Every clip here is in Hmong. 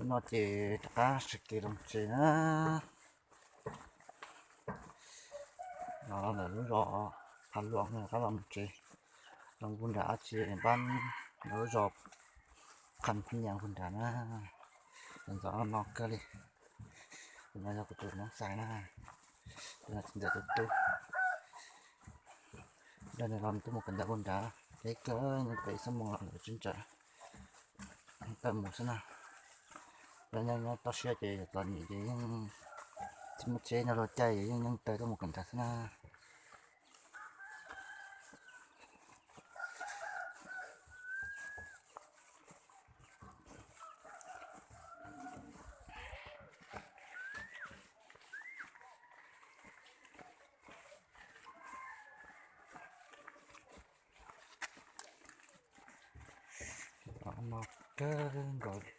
No ces rov qab sawv kev los tsev na. Los ntawm lub zos Phav Luam rov qab los mus tsev. Los puag nram dab tsi npab, lub zos Qhas Phab Nyas puag nrad na. Ntxov no kawg li. Tus no yog kuv tus noob xais na. Tus no txiv ntxawm tus tub. Dag nws los tuaj mus kawm ntawv puag nrad, deb kawg, nyob pem ib xuab moos los lawm tsis ntsawm. Tawm mus xwb na. Yog nyob nyob toj siab ces txom nyem ces yeej tsis muaj tsheb nyob luag caij, yeej yeej taw tuaj mus kawm ntawv xwb na. Ov no kawg nkaus li.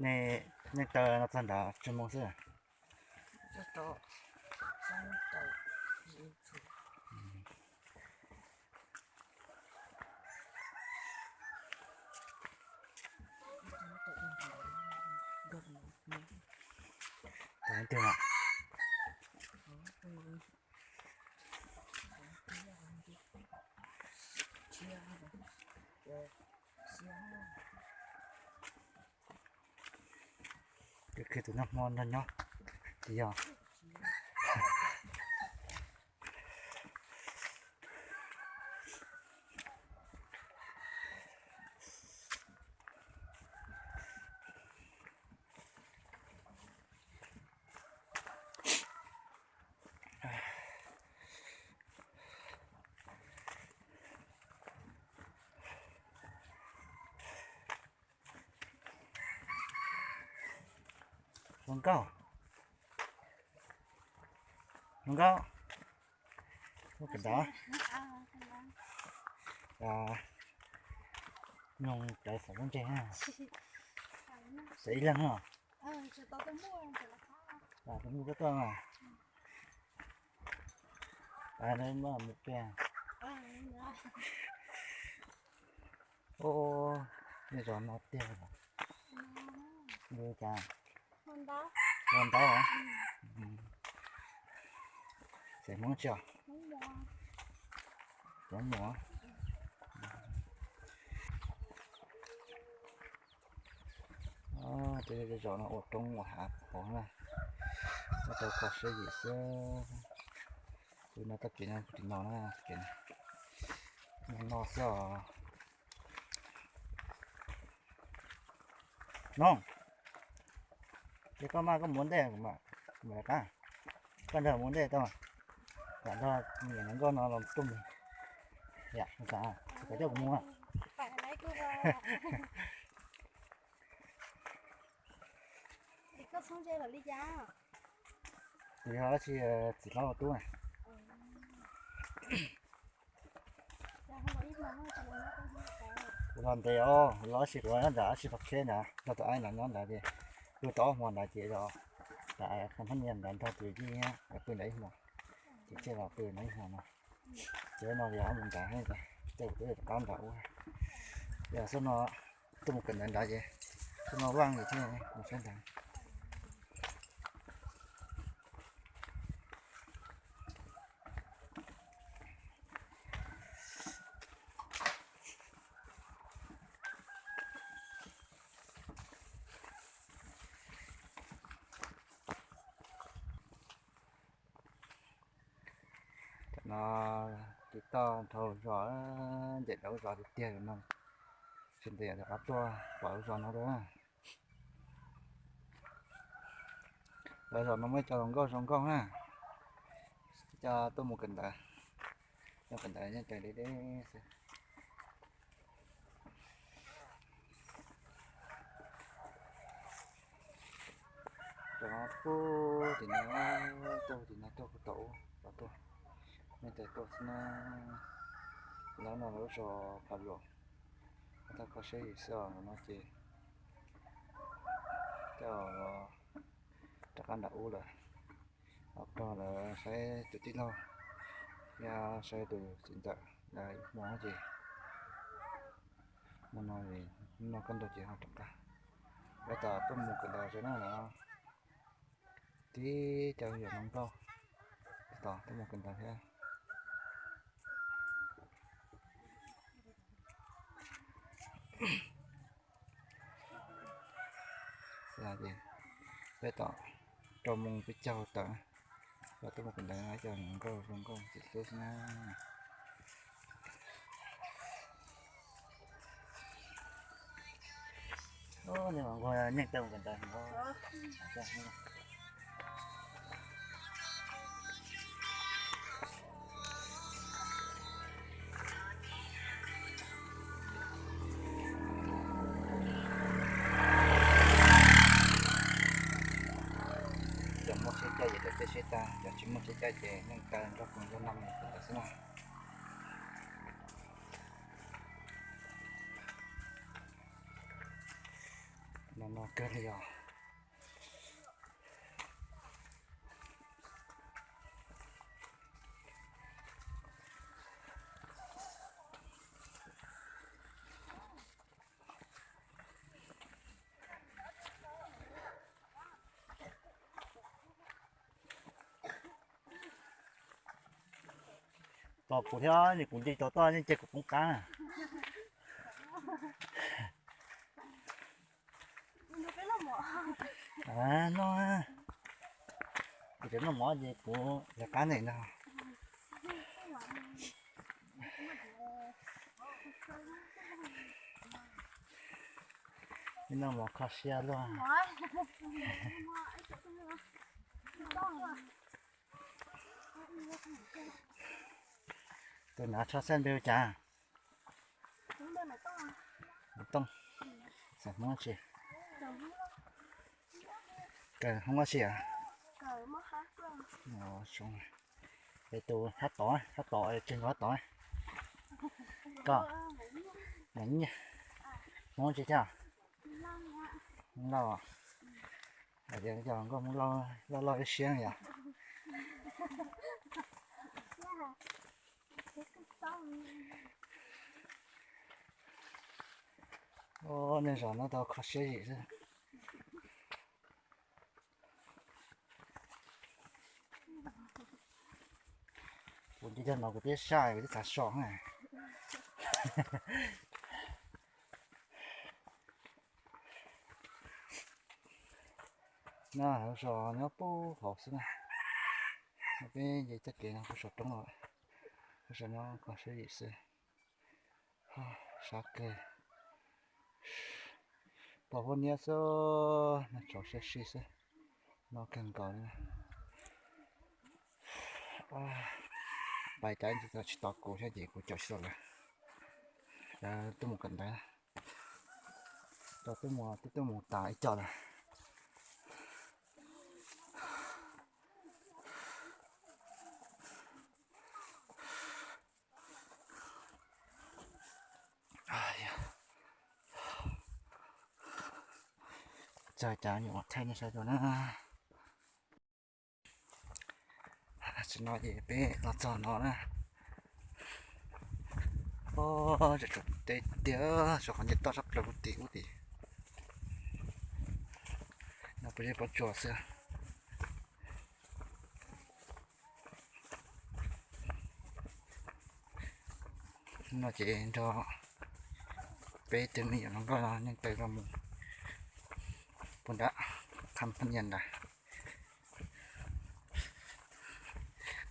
Nej, nej taw no txog nrad tsawg moos xwb? Tau leej twg na? Tus khwv tus noj hmo nrog nyob, tsis yog. Hluas nkauj, hluas nkauj, ua kawm ntawv, mloog cov xov tooj ntse na, xav ib leeg no. Tus mus tuaj tuaj mas, mus kiag. Ua, nej zos no tiag los? Li cas? Ua ntaub os. Xeem Hmoob tsi os? Cov Muas. Tej zos no ua roob ua hav hauv na, muab tau kho siab yim xwb. Kuv no txoj kev no kuv tus no na, kev no xwb os. Noog, ces koj maj koj mus ua ntej, kuv mam, kuv mam lawv qab. Koj nrog mus ua ntej tau, kom nrog niam nkauj no los tuaj mus. Yam, koj coj kuv mus. Tus yog dab tsi, txiv hlob los tub na? Kuv los ntev os, los ib sim kuv nyob nrad, ib sim pom kheb nrad, nrog tus aib nrad nyob nrad ces, kuv tau ob hmo nrad ces los, tas qhov nyob nrad nrog tus yij pw nrad ib hmo, ces thiaj los pw nrad ib hmo no. Ces no yog ob hmo nrad, ces kuv twb rov qab nrad ua, yog xub no tuaj mus kawm ntawv nrad ces, xub no vaj ces thiaj mus saib nrad. Tam no ces toj dhau zos, ncem dhau zos tiag tiag no, tsis ntev rov qab tuaj pom lub zos no dua. Lawv zos no muaj ib co hluas nkauj zoo nkauj na. Coj tuaj mus kawm ntawv, coj kawm ntawv nyob cov deb deb xwb. Rau puag tim no, tuaj tim no tuaj puag tom ub los tuaj, nej tais tuaj xwb na. Lawv no lawv zos Phav Luam, tau kho siab yim xwb os no ces coj rov qab nram ub lawm. Ho rog lawv saib tus tij laug thiab saib tus txiv ntxawm lawv ib hmo ces hmo no, no kaj ntug ces ho rov qab. Lawv tas tuaj mus kawm ntawv xwb na. Tib co yawm hluas nkauj tab tom tuaj mus kawm ntawv thiab. Peb tom rau mus peb caug tawm, peb tuaj mus kawm ntawv ib co hluas nkauj, hluas nkauj txiv hlub xwb na. Nej mas nquag yeej tau mus kawm ntawv. Cov muaj siab caij ces lawv thiaj siab tag, cov tsis muaj siab caij ces yeej tau nrog kuv nrog no mus kawm ntawv xwb na. No no kawg li os. Tos kuv thiab, kuv nce tau toj yeej cia kuv poob qab na. No, kuv tseem noj mov ces kuv lawv qab ntawm no. Noj mov kho siab luaj. Tus nav tshaj xeeb npe hu cas? Tooj. Xeem Hmoob tsi? Kawm Hmoob dab tsi? Es tus thab tod, thab tod, tseg nkaus thab tod. Koj, Hmoob tsi thiab? Hmoob Lauj. Hais tias cov hluas nkauj Hmoob Lauj loj loj ib siab yom. Nej zos no tau kho siab zim xwb. Kuv nce tag no kuv twb saj kuv twb xav so. No hauv zos nyob puag hauv xwb na. Peb nce txoj kev no puag saum roob los, puag saum no kho siab zim xwb. Sab kawg, pom huab niab xwb, nag tshauv siab si xwb, no kawg nkaus li. Pais cas tsis tos kuv thiab ces kuv caum tsis tau lawv. Lawv tuaj mus kawm ntawv, twb tuaj mus tas ib co lawm. Txawm cas nyuam qhuav thaij nej saib dua na. Tam sim no ces peb los txog no na. Os, tseem tshuav teb tiag, tshuav qhov nce toj sab plaws tim ub tim no, peb zej peb tsuas xwb. No ces nrog peb tug me nyuam hluas nkauj no neej taw los mus puag nrad, qhab phooj ywg ntawd.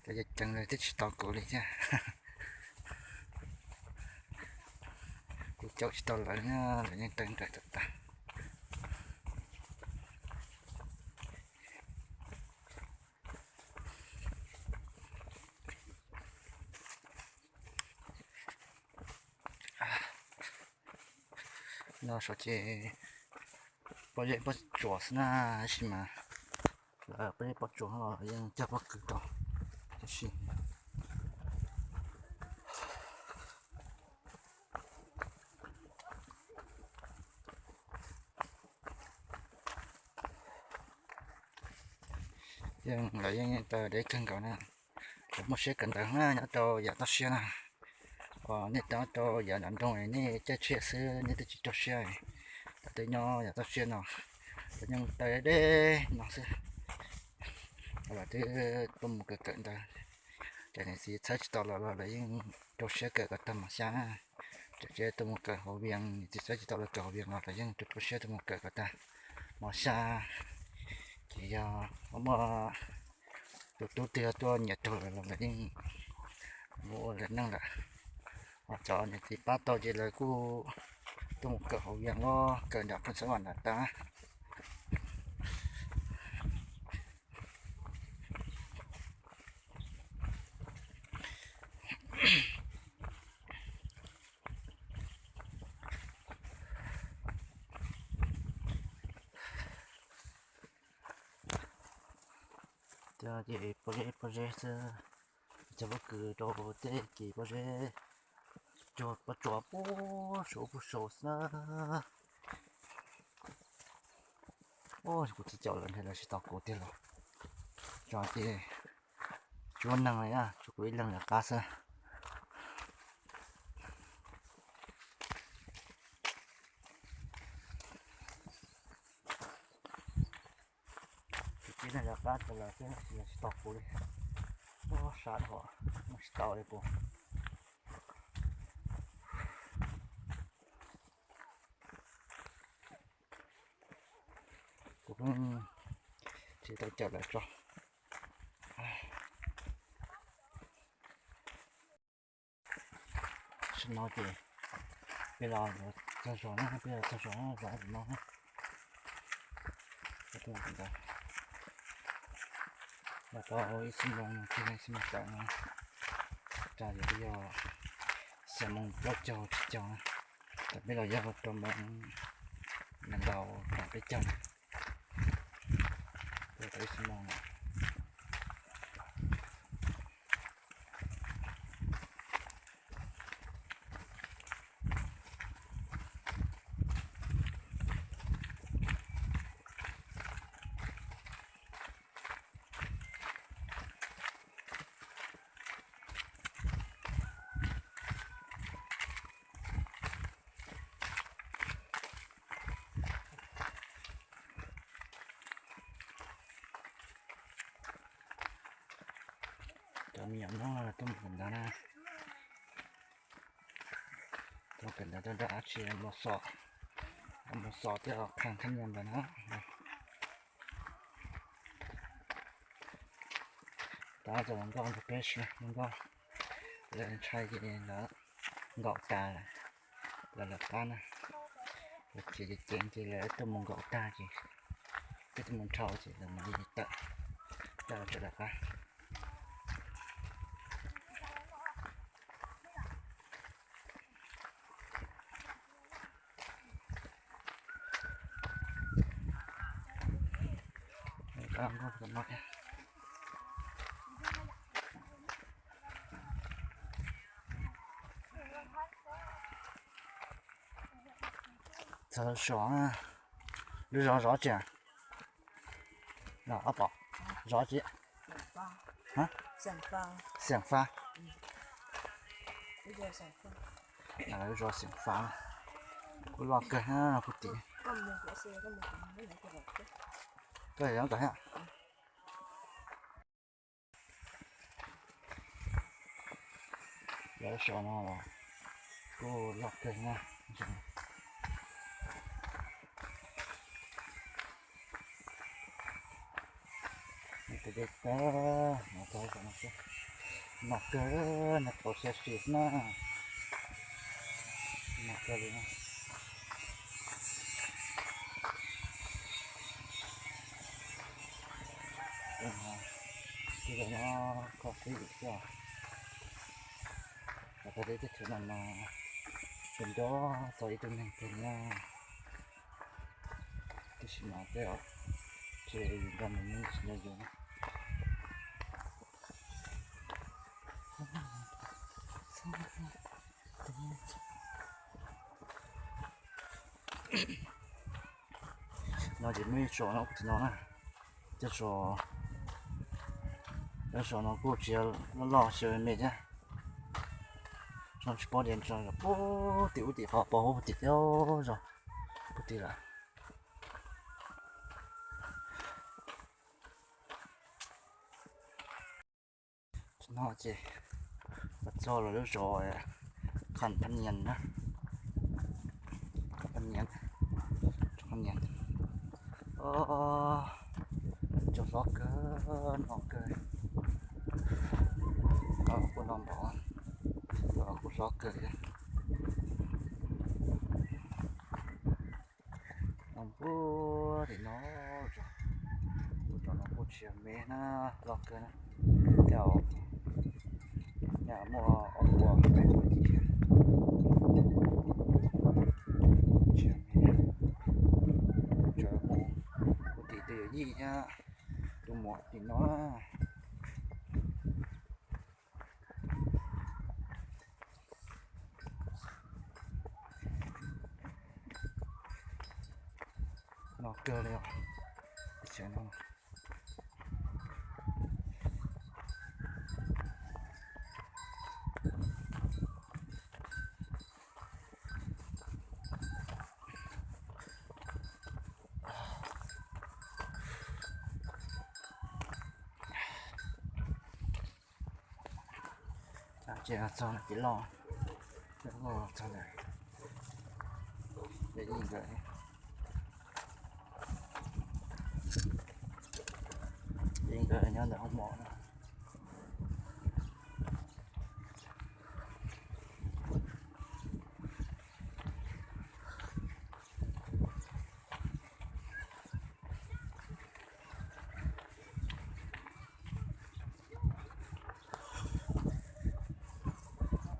Cov yawg ceev lawv twb tsis tos kuv li thiab. Kuv caum tsis tau lawv, lawv yeej taw nrawm tas tas. No saum ces pob zeb pob tsuas xwb na, tab sis mas lawv pob zeb pob tsuas los yeej cog pob kws rau, tab sis yeej lawv yeej taw deb kawg nkaus na. Lawv muaj siab kawm ntawv na, nyob rau yav toj siab na. Uas nej nyob rau yav nram nroog nej caij tsheb xwb nej twb tsis raug siab, lawv twb nyob yav toj siab no, lawv yeej taw deb deb no xwb. Lawv twb tuaj mus kawm kawm ntawv, cov niam txiv txhawb tsis tau los los lawv yeej rau siab kawm kom tag mos xya. Cov tsev tuaj mus kawm hauv Vias, niam txiv txhawb tsis tau lawv kawm hauv Vias los lawv yeej rau rau siab tuaj mus kawm kom tag mos xya. Ces yog muaj tus tub twg tuaj nyiam raug lawm los lawv yeej mus ua lawv neej lawm. Ho cov niam txiv pab tau ces lawv kuj tuaj mus kawm hauv Vias los kawm nram Phoos Xab Vam nram tag. Cog ces pob zeb pob zeb xwb, cog pob kws rau tej ces pob zeb, cog pob tsuas puag saud puag saud xwb na. Kuv tsis caum lawm ntshe lawv tsis tos kuv tiag los. Tso ces tsis muaj neeg li, tshuav kuv ib leeg lawv qab xwb. Kuv ib leeg lawv qab rau lawv xwb, lawv tsis tos kuv li. Ua sab dhau, mus tsis tau li kuv. Kuv pheej tsis tau caum lawv tso. Tam sim no ces peb los txog zos na, peb los txog zos na, zos no na. Los tau ib xuab moos, ib xuab moos tawm no, tas ces twb yog xya moos plaub caug tsib caug na. Tam peb los yog rau moos nees nkaum tawm peb caug na. Tau ib xuab moos na. Cov me nyuam nyob tuaj mus kawm ntawv na. Tuaj kawm ntawv tuaj nrog dab tsi mus xos, mus xos thiab qhia khab nyas ntawd na. Tab tom nkauj ntawm peb sawv nkauj, lawv ntshai ces lawv nkaum tas lawm, lawv lawv qab na. Lawv txiav ceev ceev ces lawv tuaj mus nkaum tag ces peb tuaj mus nrhau ces lawv mam li tawm, tawm lawv tseem lawv qab. Txog zos, lub zos zov tsi? Ob pom, zov tsi? Xeem Fab. Lub zos Xeem Fab kuj loj kawg puag tim. Koj lawv zos no los kuj loj kawg na. Tus dej tag no tau zos no xwb. Nag kawg, nag tau xya xis na. Nag kawg li na. Tus zos no kho siab yim xwb os. Os, tau deb tej thaum no mas tseem nco txog ib tug neeg kawg li na. Sim no tej, ces yus nco nws, nws tsis nco yus na. No ces muaj ib tsob no, ub, tim no na. Tej tsob, tej tsob no kuj tsis yog loj loj, tsis yog me me thiab. Tsis paub tias tsob puag tim ub tim qhov, puag tim thiab zos puag tim lawm. No ces los txog lawm lub zos Kham Phab Nias na. Kham Phab Nias, Kham Phab Nias. Cov hlob kawg, no kawg. Kuj no npaum, kuj hlob kawg thiab. No puag tim no, tus zos no kuj tsis yog me na, loj kawg na. Tej, nyaj muaj ob puas peb puas yim thiab. Tsis yog me, tsuas mus puag tim tus yawm yij thiab tus muam tim no na. No kawg li os. Ces txog lawm, ces loj, loj txog lawm. Yij nkawd, yij nkawd nyob ntawm hoob mom na.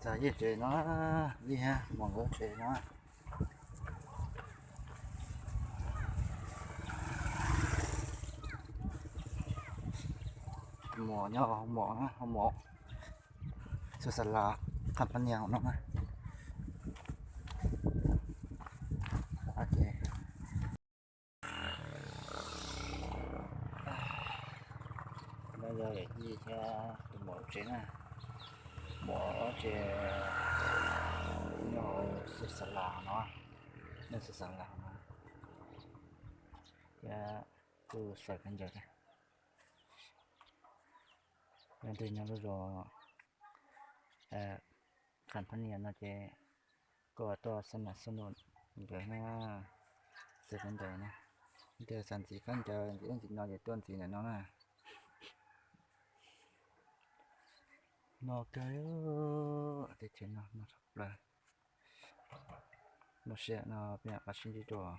Txog yij tsev no, yij thiab muam nkawd tsev no. Muam nyob hoob mom, hoob mom, xab xas las, Kham Phab Nias no na. No yog yawm yij thiab tus muam lub tsev na. Muam lub tsev nyob xab xas las no, nyob xab xas las no. Thiab kuj xaws khaub ncaws thiab. Leej twg nyob lub zos Kham Phab Nias no ces koj tuaj xab nam xab nus nkawd na, xaws khaub ncaws na. Leej twg xav ntxiv khaub ncaws ntxiv, ntxiv no ces tuaj ntxiv ntawm no na. No kawg, teb chaws no no tshaj plaws. Lub sij hawm no peb mam sib ntsib dua.